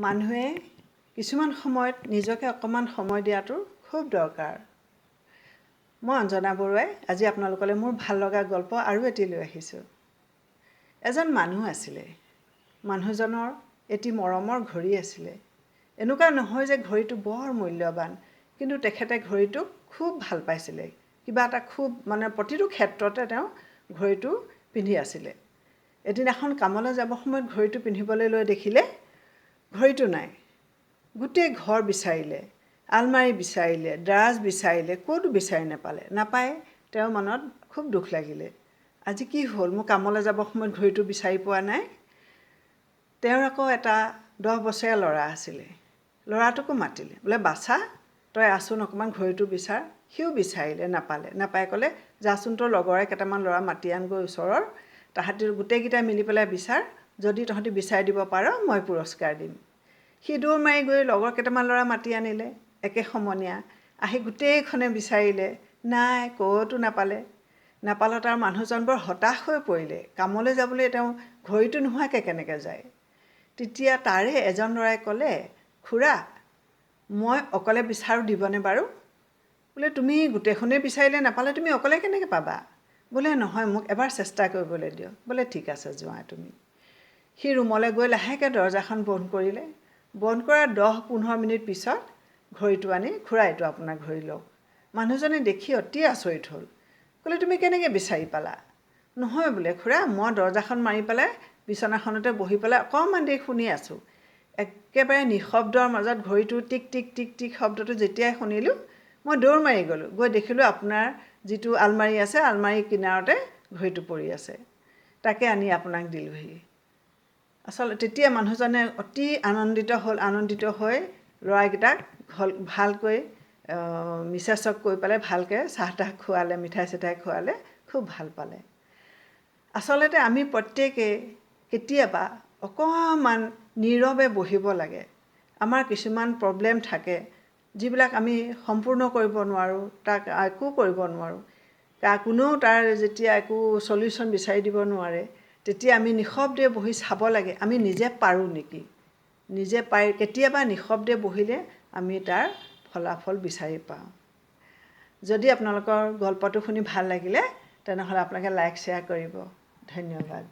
মানুহে কিছুমান সময়ত নিজকে অকণমান সময় দিয়াটো খুব দৰকাৰ। মই অঞ্জনা বৰুৱাই আজি আপোনালোকলৈ মোৰ ভাল লগা গল্প আৰু এটি লৈ আহিছোঁ। এজন মানুহ আছিলে। মানুহজনৰ এটি মৰমৰ ঘড়ী আছিলে। এনেকুৱা নহয় যে ঘড়ীটো বৰ মূল্যৱান, কিন্তু তেখেতে ঘড়ীটোক খুব ভাল পাইছিলে। কিবা এটা খুব মানে প্ৰতিটো ক্ষেত্ৰতে তেওঁ ঘড়ীটো পিন্ধি আছিলে। এদিনাখন কামলৈ যাবৰ সময়ত ঘড়ীটো পিন্ধিবলৈ লৈ দেখিলে ঘড়ীটো নাই। গোটেই ঘৰ বিচাৰিলে, আলমাৰি বিচাৰিলে, দ্ৰাজ বিচাৰিলে, ক'তো বিচাৰি নাপালে। নাপায় তেওঁৰ মনত খুব দুখ লাগিলে। আজি কি হ'ল, মোৰ কামলৈ যাবৰ সময়ত ঘড়ীটো বিচাৰি পোৱা নাই। তেওঁৰ আকৌ এটা 10 বছৰীয়া ল'ৰা আছিলে। ল'ৰাটোকো মাতিলে, বোলে বাছা তই আছোন অকণমান ঘড়ীটো বিচাৰ। সিও বিচাৰিলে, নাপালে। নাপাই ক'লে যাচোন তোৰ লগৰে কেইটামান ল'ৰা মাতি আনগৈ ওচৰৰ, তাহাঁতি গোটেইকেইটা মিলি পেলাই বিচাৰ, যদি তহঁতি বিচাৰি দিব পাৰ মই পুৰস্কাৰ দিম। সি দৌৰ মাৰি গৈ লগৰ কেইটামান ল'ৰা মাতি আনিলে, একে সমনীয়া। আহি গোটেইখনে বিচাৰিলে, নাই, ক'তো নাপালে। নাপালে তাৰ মানুহজন বৰ হতাশ হৈ পৰিলে। কামলৈ যাবলৈ তেওঁ ঘড়ীটো নোহোৱাকৈ কেনেকৈ যায়। তেতিয়া তাৰে এজন ল'ৰাই ক'লে, খুৰা মই অকলে বিচাৰোঁ দিবনে বাৰু? বোলে তুমি গোটেইখনেই বিচাৰিলে নাপালে তুমি অকলে কেনেকৈ পাবা? বোলে নহয়, মোক এবাৰ চেষ্টা কৰিবলৈ দিয়ক। বোলে ঠিক আছে যোৱা তুমি। সি ৰুমলৈ গৈ লাহেকৈ দৰ্জাখন বন্ধ কৰিলে। বন্ধ কৰাৰ 10-15 মিনিট পিছত ঘড়ীটো আনি, খুৰা এইটো আপোনাৰ ঘড়ী লওক। মানুহজনে দেখি অতি আচৰিত হ'ল। ক'লে তুমি কেনেকৈ বিচাৰি পালা? নহয় বোলে খুৰা, মই দৰ্জাখন মাৰি পেলাই বিচনাখনতে বহি পেলাই অকণমান দেৰি শুনি আছোঁ। একেবাৰে নিঃশব্দৰ মাজত ঘড়ীটো টিক টিক টিক টিক শব্দটো যেতিয়াই শুনিলোঁ মই দৌৰ মাৰি গ'লোঁ। গৈ দেখিলোঁ আপোনাৰ যিটো আলমাৰি আছে, আলমাৰিৰ কিনাৰতে ঘড়ীটো পৰি আছে, তাকে আনি আপোনাক দিলোঁহি। আচলতে তেতিয়া মানুহজনে অতি আনন্দিত হ'ল। আনন্দিত হৈ ল'ৰাকেইটাক ভালকৈ মিছেছক কৈ পেলাই ভালকৈ চাহ তাহ খুৱালে, মিঠাই চিঠাই খুৱালে, খুব ভাল পালে। আচলতে আমি প্ৰত্যেকেই কেতিয়াবা অকণমান নীৰৱে বহিব লাগে। আমাৰ কিছুমান প্ৰব্লেম থাকে যিবিলাক আমি সম্পূৰ্ণ কৰিব নোৱাৰোঁ, তাক একো কৰিব নোৱাৰোঁ, কোনেও তাৰ যেতিয়া একো চলিউশ্যন বিচাৰি দিব নোৱাৰে, তেতিয়া আমি নিঃশব্দে বহি চাব লাগে আমি নিজে পাৰোঁ নেকি। নিজে পাই কেতিয়াবা নিঃশব্দে বহিলে আমি তাৰ ফলাফল বিচাৰি পাওঁ। যদি আপোনালোকৰ গল্পটো শুনি ভাল লাগিলে তেনেহ'লে আপোনালোকে লাইক শ্বেয়াৰ কৰিব। ধন্যবাদ।